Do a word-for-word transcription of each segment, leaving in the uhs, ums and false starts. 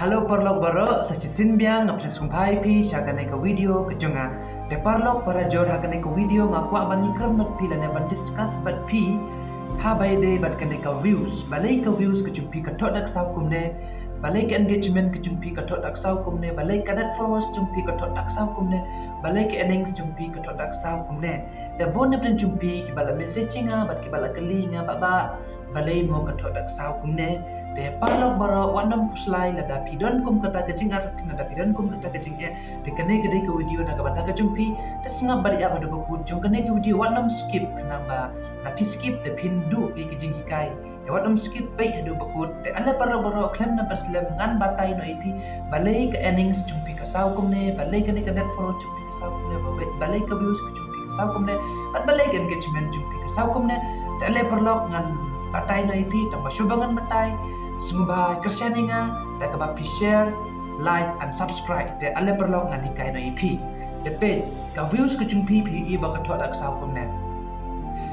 Hello paralok baroh, sa shisien biang nga pdiang sngewbha ïa phi sha kane ka video ka jong nga. Te paralok para jor, ha kane ka video nga kwah ban ïakren bad phi lane ban discuss bad phi ha ba ïadei bad kane ka views. Balei ka views ka jong phi ka thoh da ka saw kumne? Balei ka engagement ka jong phi ka thoh da ka saw kumne? Balei ka net followers jong phi ka thoh da ka saw kumne? Balei ka earnings jong phi ka thoh da ka saw kumne? Te bun na pdeng jong phi kiba la message ïa nga bad kiba la kylli ïa nga, Bah, balei mo ka thoh da ka saw kumne? Te paralok baroh, wat nym khuslai lada phi don kum kata ka jingartatien, lada phi don kum kata ka jingeh. Te kane ka dei ka video na ka bynta ka jong phi. Te sngap bad ïa ba da ba kut jong kane ka video, wat nym skip, khnang ba lada phi skip te phin duh ïa ka jinghikai. Te wat nym skip, peit haduh ba kut. Te ale paralok baroh, khlem da ban slem ngan batai noh ïa phi balei ka earnings jong phi ka saw kumne, balei kane ka net follow jong phi ka saw kumne, balei, balei ka views ka jong phi ka saw kumne, bad balei ka engagement jong phi ka saw kumne. Te ale paralok, ngan batai noh ïa phi, tang ba shuh ba ngan batai, sngewbha kyrshan ïa nga da kaba phi share, like and subscribe. Te ale paralok, ngan hikai noh ïa phi. Te peit, ka views ka jong phi, phi ïohi ba ka thoh da ka saw kumne.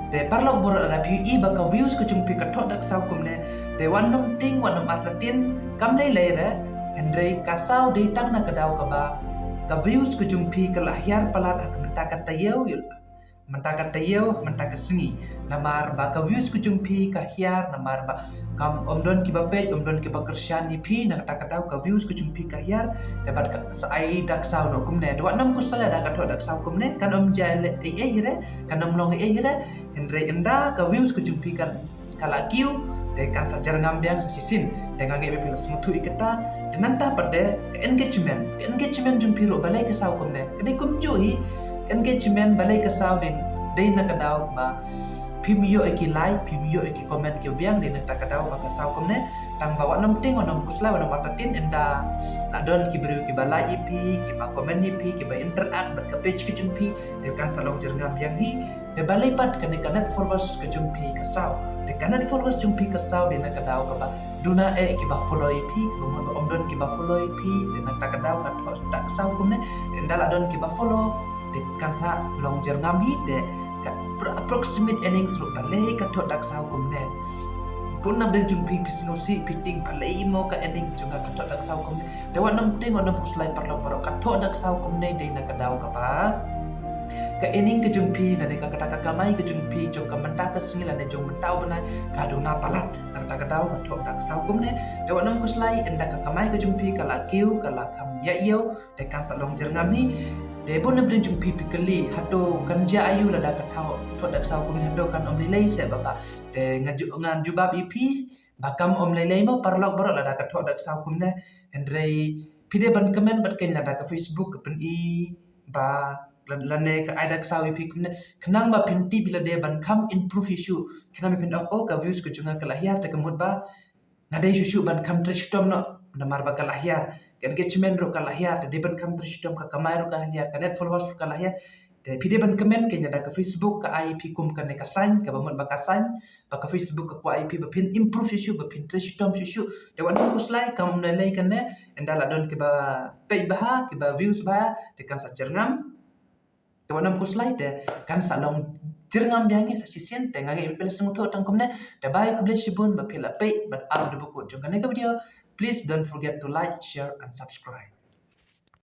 Te paralok baroh, lada phi ïohi ba ka views ka jong phi ka thoh da ka saw kumne, te wat nym tieng, wat nym artatien, kam lei lei re. Hynrei ka saw dei tang na ka daw kaba ka views ka jong phi ka la hiar palat ha ka mynta ka taïew, mynta ka taïew, mynta ka sngi. Namar ba ka views ka jong phi ka hiar, namar ba kam, ym don kiba peit, ym don kiba kyrshan ïa phi, na kata ka daw ka views ka jong phi ka hiar. Te bad ka sa ai da ka saw noh kumne. Te wat nym khuslai lada ka thoh da ka saw kumne, kan ym jia ei ei re, kan ym long ei ei re. Hynrei ynda ka views ka jong phi kan, ka la kiew, te kan sa jyrngam biang sa shisien. Te nga ngeit ba phi la sngewthuh ïa kata. Te nangta pat de ka engagement, ka engagement jong phi ruh balei ka saw kumne? Ka dei kumjuh hi. Ka engagement balei ka saw? Dei, dei na ka daw ba phim ïoh ïa ki like, phim ïoh ïa ki comment kiba biang, dei na kata ka daw ba ka saw kumne. Tang ba wat nym tieng, wat nym khuslai, wat nym artatien, ynda la don ki briew kiba like ïa phi, kiba comment ïa phi, kiba interact bad ka page ka jong phi, te kan sa long jyrngam biang hi. Te balei pat kane ka net followers ka jong phi ka saw? Te ka net followers jong phi ka saw dei na ka daw kaba duna eh kiba follow ïa phi, kaba mut ba ym don kiba follow ïa phi, te na kata ka daw ka thoh da ka saw kumne. Te ynda la don kiba follow, te kan sa long jyrngam hi. Te ka pro-, approximate earnings ruh balei ka thoh da ka saw kumne? Bun na pdeng jong phi phi sngewsih, phi tieng balei mo ka earning jong nga ka thoh da ka saw kumne. Te wat nym tieng, wat nym khuslai paralok baroh, ka thoh da ka saw kumne dei na ka daw kaba ka earning ka jong phi, lane ka, kata ka kamai ka jong phi jong ka mynta ka sngi lane jong mynta u bnai ka duna palat. Na kata ka daw ka thoh da ka saw kumne. Te wat nym khuslai, ynda ka kamai ka jong phi ka la kiew, ka la kham ïa ïew, te kan sa long jyrngam hi. Te bun na pdeng jong phi phi kylli, hato kan jia aïu lada ka thoh, thoh da ka saw kumne, hato kan ym lei lei seh, Bah, Bah? Te nga ju-, ngan jubab ïa phi ba kam ym lei lei mo paralok baroh lada ka thoh da ka saw kumne. Hynrei phi dei ban comment bad kane lada ka Facebook ka pyni ba la-, lane ka ai da ka saw ïa phi kumne, khnang ba phin tip ïa lade ban kham improve ïa shuh. Khnang ba phin ong, oh, ka views ka jong nga ka la hiar, te ka mut ba nga dei shuh shuh ban kham trei shitom noh, namar ba ka la hiar. Ka engagement ruh ka la hiar, te dei ban kham trei shitom, ka kamai ruh ka la hiar, ka net followers ruh ka la hiar. Te phi dei ban comment kane da ka Facebook ka ai ïa phi kum kane ka sign, kaba mut ba ka sign ba ka Facebook ka kwah ïa phi ba phin improve shuh shuh, ba phin trei shitom shuh shuh. Te wat nym khuslai, kam lei lei kane, ynda la don kiba peit bha, kiba views bha, te kan sa jyrngam. Te wat nym khuslai, te kan sa long jyrngam biang hi sa shisien. Te nga ngeit ba phi la sngewthuh tang kumne. Te bye, khublei shibun ba phi la peit bad ap da ba kut jong kane ka video. Please don't forget to like, share and subscribe.